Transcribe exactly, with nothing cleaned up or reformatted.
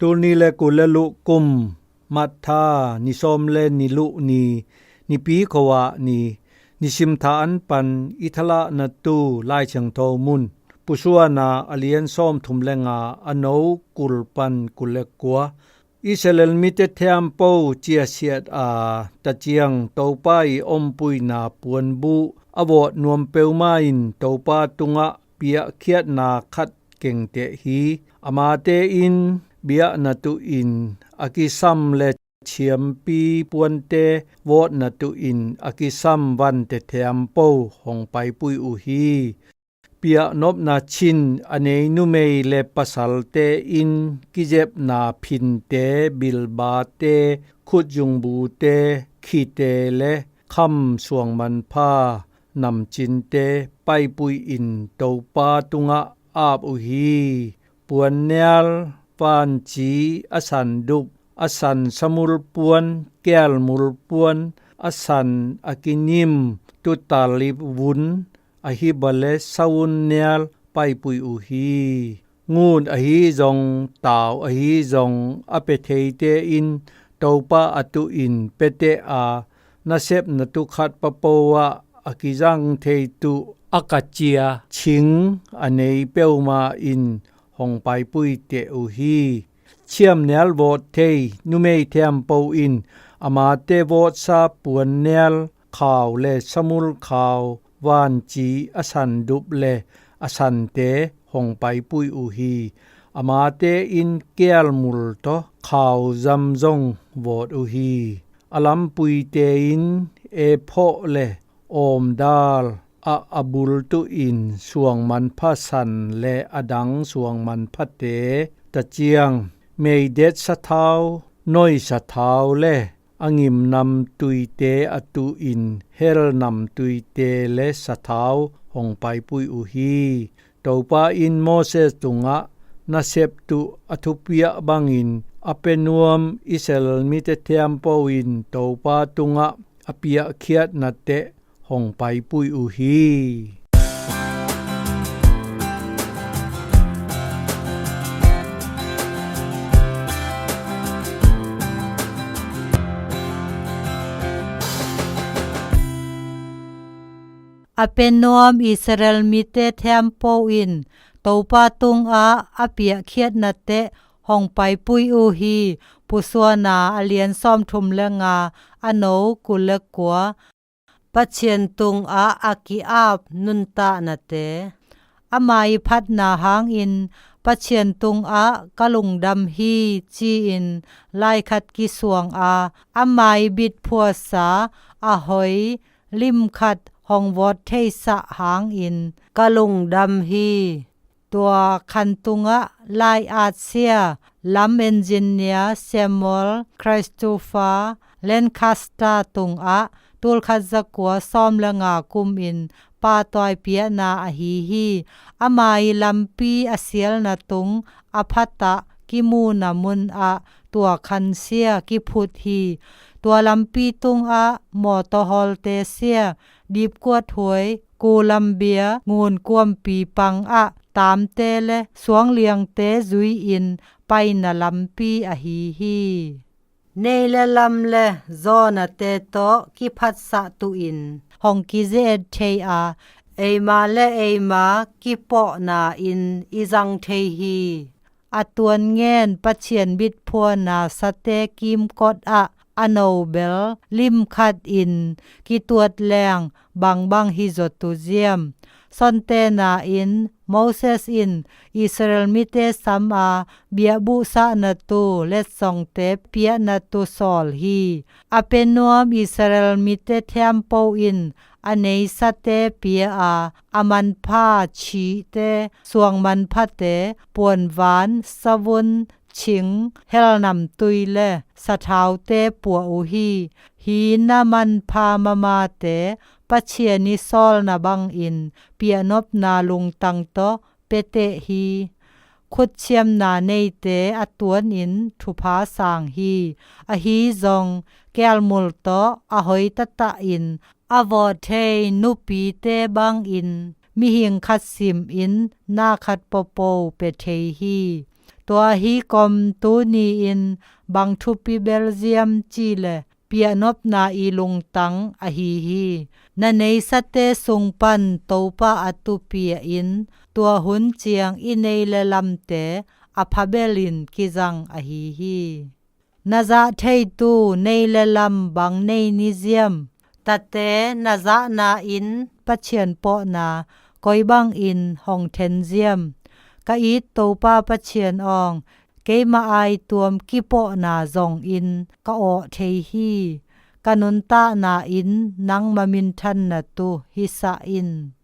Tul ni le kul le luh kum, Matha, ni sawm le ni luh ni, Nipi khuavak ni, nisim tha an pan i thalah na tu Lai Siangtho mun, Pusuana a lian sawm thum le nga, a no kul pan kul le kua. Israel mite thiampo ciasiat a, taciang Topa i ompuina puanbuh a vawt nuam peuhmah in Topa tungah piahkhiatna khat kengteh hi. Amate in biahna tuh in a kisam le ciampi puante vawtna tuh in a kisam vante thiampo hong paipui uh hi. Piahnopna cin a nei numei le pasalte in kizepna phinte, bilbate, khutzungbute, khite le kham suangmanpha namcinte paipui in Topa tungah ap uh hi. Puannial, vanci, a sandup, a san samul puan, kialmul puan, a san a kinim, tutalip vun, a hiba le savun nial paipui uh hi. Ngun ahi zong, tau ahi zong a pia theite in Topa a tuh in piateh a, nasepna tuh khat papo ah a kizang thei tuh a kacia cing a nei peuhmah in hong paipui teh uh hi. Ciamnial vawt thei numei thiampo in amate vawtsa puannial khau le samul khau, vanci, a sandup le a sante hong paipui uh hi. Amate in kialmul tawh khau zam zong vawt uh hi. A lampuite in ephawh le awmdal ah a bul tuh in suangmanpha san le a dang suangmanphate, taciang meidet sathau, noi sathau le a ngim namtuite a tuh in hel namtuite le sathau hong paipui uh hi. Topa in Moses tungah nasep tuh a thupiah bangin a pia nuam Israel mite thiampo in Topa tungah a piahkhiatna teh hong paipui uh hi. A pia nuam Israel mite thiampo in Topa tungah a piahkhiatna teh hong paipui uh hi. Pusuana a lian sawm thum le nga, a no kul le kua. Pathian tungah a ki-ap nuntaknate. Ama i phatna hangin Pathian tungah ka lungdam hi ci-in lai khat kisuang a, ama i bitphuasa a hoi lim khat hong vawt theisah hangin ka lungdam hi. Tua khan tungah lai-at sia, lam engineer Samuel Christopher Lancaster tungah tul khat za kua sawm le nga kumin pahtawi piahna ahi hi. Ama i lampi a sialna tung a phatah kimuna munah tua khan sia kiphut hi. Tua lampi tungah mawtaw hawlte sia, dipkuat huai, Columbia ngun kuampi pangah tamte le suangliangte zui-in paina lampi ahi hi. Nei le lam le zawnate tawh kiphatsah tuhin hong kize-et thei a, eima le eima kipawhna in i zang thei hi. A tuan ngen Pathian bitphuana sate kimkot ah a nobel lim khat in kituat leng bangbang hi zaw tu ziam. Sontena in Moses in Israel mite sam a biakbuhsakna tu letsongte piahna tu sawl hi. A pia nuam Israel mite thiampo in a neisate pia a, a manpha cihte, suang manphate, puanvan, savun, cing, helnamtui le sathaute pua uh hi. Hih na manpha mamate Pathian i sawlna bangin piahnopna lungtang tawh piateh hi. Khutciamna neite a tuanin thupha sang hi. Ahi zong kialmul tawh a hoi tatahin a vawt thei nupite bangin mihing khat simin na khat popo pia thei hi. Tua hi kom tuni-in bang thupi bel ziam cih leh piahnopna ii lungtang ahi hi. Na neisate sung pan Topa a tupi-in tua hun ciang i nei le lamte a phabelin kizang ahi hi. Na zahtheitu nei le lam bang nei ni ziam? Tate na zahna-in Pathian pawhna koi bangin hong then ziam? Ka it Topa Pathian awng, keima aituam kipawhna zongin ka awh thei hi. Ka nuntakna in nangma minthanna tu hisah in.